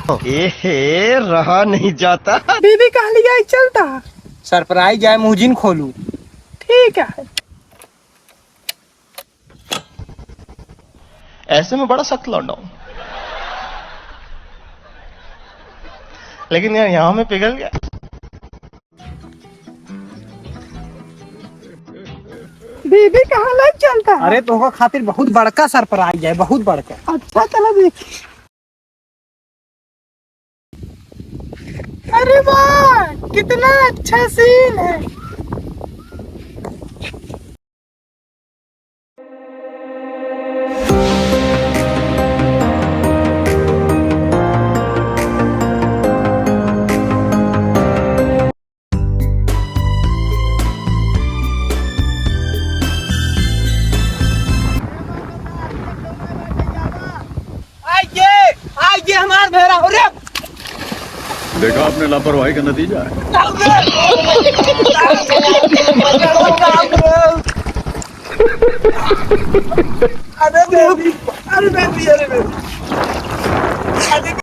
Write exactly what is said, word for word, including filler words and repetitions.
ए हे, रहा नहीं जाता। बीबी कहली आई चलता। सरप्राइज आए, मुँह जिन खोलू। ठीक है। ऐसे में बड़ा सख्त लौंडा हूँ। लेकिन यार, यहाँ में पिघल गया। बीबी कहाँ लग चलता है? अरे, तोहका खातिर बहुत बड़का सरप्राइज है, बहुत बड़का। अच्छा, चलो देखी। अरे वाह, कितना अच्छा सीन है। आइए, आइए हमार भेड़ा हो रे। देखा आपने लापरवाही का नतीजा है। अरे बेबी, अरे बेबी, अरे बेबी।